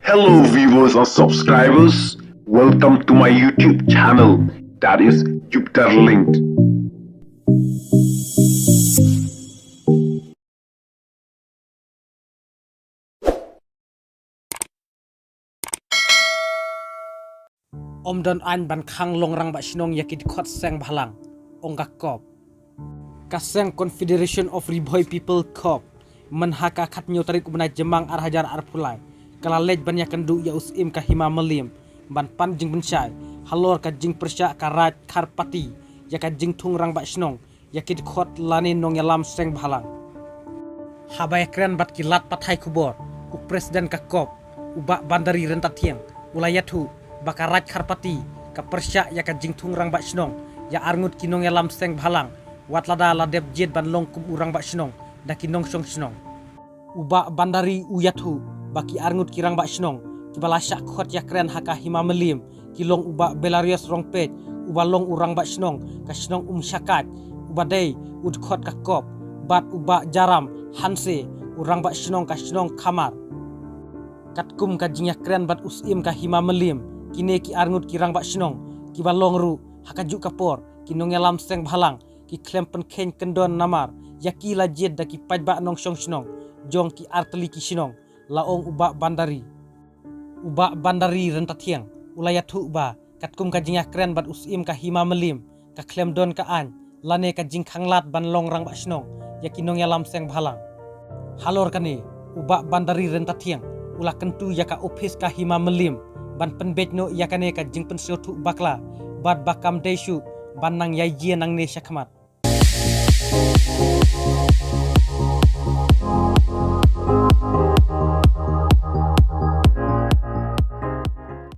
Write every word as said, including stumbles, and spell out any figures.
Hello viewers and subscribers, welcome to my YouTube channel, that is Jupiter Linked. Ym don aiñ ban khang long rangbah shnong ïa ki dkhot seng bhalang, ong ka COP. Ka seng Confederation of Ri Bhoi People, COP, mynha ka khathynñiew tarik u bnai Jymmang ar hajar arphew lai, ka la leit ban ïakynduh ïa u Syiem ka Hima Mylliem ban pan jingpynshai halor ka jingpyrshah ka Raid Khar Party ïa ka jingthung rangbah shnong ïa ki dkhot lane nongïalam seng bhalang. Haba ïakren bad ki lad pathai khubor, u President ka COP, u Bah Bandari Ryntathiang, u la ïathuh ba ka Raid Khar Party ka pyrshah ïa ka jingthung rangbah shnong ïa arngut ki nongïalam seng bhalang, wat lada la dep jied ban long kum u rangbah shnong da ki nongshong shnong. U Bah Bandari u ïathuh ba ki arngut ki rangbah shnong kiba la shah khot ïakren ha ka Hima Mylliem ki long u Bah Belarius Rongpeit, uba long u rangbah shnong ka shnong Umshakaid, uba dei u dkhot ka COP, bad u Bah Jaram Hanse, u rangbah shnong ka shnong Khamar. Katkum ka jingïakren bad u Syiem ka Hima Mylliem, kine ki arngut ki rangbah shnong kiba long ruh ha kajuh ka por ki nongïalam seng bhalang, ki khlem pynkheiñ kyndon namar ïa ki la jied da ki paidbah nongshong shnong jong ki artylli ki shnong, la ong u Bah Bandari. U Bah Bandari Ryntathiang u la ïathuh ba katkum ka jingïakren bad u Syiem ka Hima Mylliem, ka khlem don ka aiñ lane ka jingkhanglad ban long rangbah shnong ïa ki nongïalam seng bhalang. Halor kane, u Bah Bandari Ryntathiang u la kyntu ïa ka ophis ka Hima Mylliem ban pynbeit noh ïa kane ka jingpynsngewthuh bakla, bad ba kam dei shuh ban nang ïai jia nangne shakhmat.